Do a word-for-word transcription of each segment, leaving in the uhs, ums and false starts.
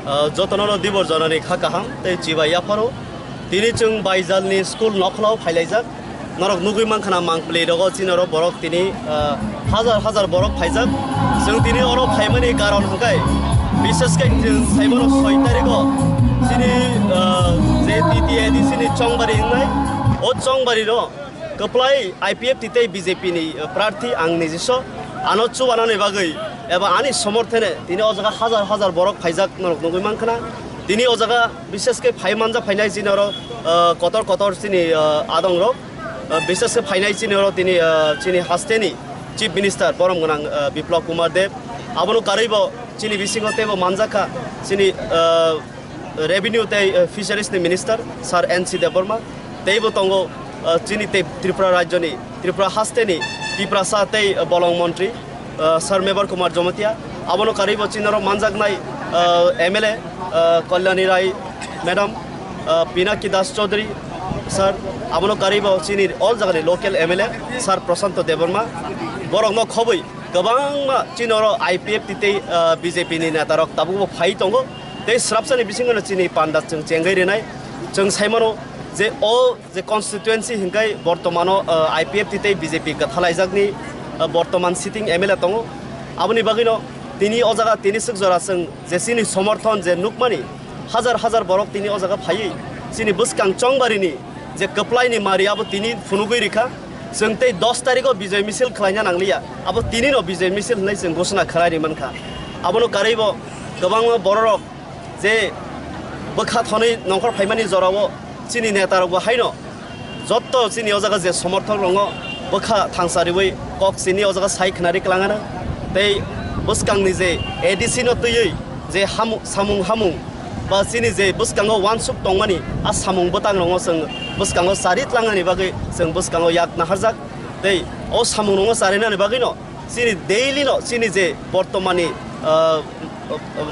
Ah, jotono no dibor jonani kha kaham tei chibai yapharo. Tini chwng Baijalni school nokhlao phailaijak. Norok nugwi mankha na mangpli rogo chini oro borok tini, ah, hajar hajar borok phaijak. Chwng tini oro phaimani karon hwnkhe bishesh khe chwng saimano soi tarikho chini, ah, je T T A D C ni Chongbari wngnai. O Chongbari no kwplai I P F T tei B J P ni, eh, prarthi ang nijiso ano chubanani bagwi eba ani somorthene tini o jaga hajar hajar borok phaijak norok nugwi mankha na. Tini o jaga bishesh khe phai manja phainai chini oro, eh, kotor kotor chini, eh, adong rok, eh, bishesh khe phainai chini oro tini, eh, chini hasteni Chief Minister borom gwnang, eh, Biplab Kumar Deb, abono karwibo chini bisingo teibo manjakha chini, eh, Revenue tei, eh, Fisheries ni Minister Sir N C Debbarma, teibo tongo, eh, chini tei Tripura Rajyoni, Tripura hasteni Tiprasa tei, eh, Bolong Montri, eh, Sir Mebar Kumar Jamatia, abono karwibo chini oro manjaknai, eh, M L A, eh, Kalyani Rai Madam, eh, Pinaki Das Chaudhary Sir, abono karwibo chini all jagani local M L A Sir Prashanto Debbarma, borokno khobwi kwbangma chini oro I P F T tei, eh, B J P ni neta rok tabukbo phai tongo. Tei swrapsani bisingo no chini panda chwng chengwi rinai. Chwng saimano je o je constituency hinkai bortomano, ah, I P F T tei B J P kwthalaijakni, ah, bortoman sitting M L A tongo. Aboni bagwino tini o jaga tini swk jora chwng je chini somorthon je nukmani hajar hajar borok tini o jaga phaiwi chini bwskang Chongbarini je kwplaini mari abo tini phunugwi rikha. Chwng tei dos tarikho Bijoy Misil khlaina nangliya. Abo tinino Bijoy Misil hwnwi chwng ghosona khlai ri mankha. Abono karwibo kwbangma bororok je bwkha thonwi nongkhor phaimani jorao chini netarokbo haino jotto chini o jaga je somorthok rongo bwkha thangsa riwi kok chini o jaga sai khwnari klangano. Tei bwskangni je A D C no twiwi je hamu-, samung hamung ba chini je bwskango uansuk tongmani a samung bwtang rongo chwng bwskango chari tlangani bagwi chwng bwskango yak naharjak. Tei o samung rongo charinani bagwino chini daily no chini je bortomani, ah,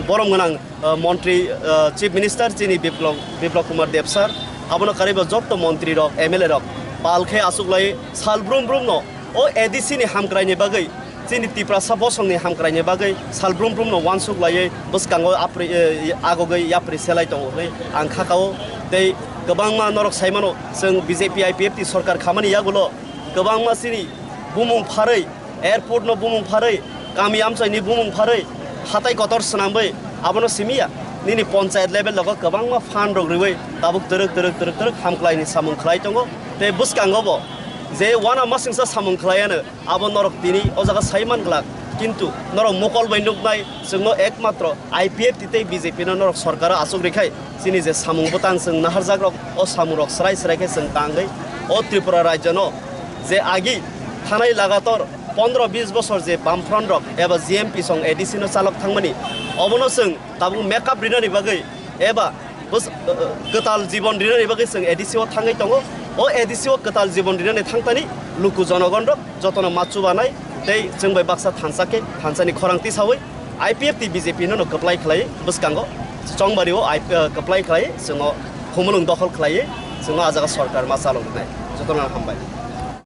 borom gwnang, ah, montri, ah, Chief Minister chini Biplab, Biplab Kumar Deb sir, abono karwibo jotto montri rok, M L A rok pal khe achuk lai sal brum brum no o A D C ni hamkrai ni bagwi, chini Tiprasa bosong ni hamkrai ni bagwi sal brum brum no uansuk laiwi bwskango apri, eh, agogwi yapri selai tongo hwnwi ang kha kao. Tei kwbangma norok saimano chwng B J P I P F T sorkar khamani yagulo kwbangma chini bumung pharwi, airport no bumung pharwi, kami amchaini bumung pharwi, hatai kotor swnamwi abono simiya. Nini panchayat level logo kwbangma fund rok riwi tabuk twrwk twrwk twrwk twrwk hamkhlaini samung khlai tongo. Tei bwskango bo je uana masingsa samung khlaiano abo norok tini o jaga sai man glak. Kintu norok mokol bai nuknai chwngno ekmatro I P F T tei B J P no norok sorkaro achuk rikhai chini je samung bwtang chwng naharjak rok o samung rok srai srai khe chwng tangwi o Tripura rajyo no je agi thanai lagator pondro bis bosor je Bamfront rok eba G M P song A D C no chalok thangmani obono chwng tabuk make up rinani bagwi eba bus-, uh, uh, kwtal jibon rinani bagwi chwng A D C o thangwi tongo. O A D C o kwtal jibon rinani thangtani luku jonogon rok jotono ma chubanai tei chwng bai baksa thansa khe thansani khorang tisawi I P F T B J P no no kwplai khlai bwskango Chongbari o I-, uh, kwplai khlai chwngo khumulwng dokhol khlai chwngo a jaga sorkar ma chalok nai jotono hambai.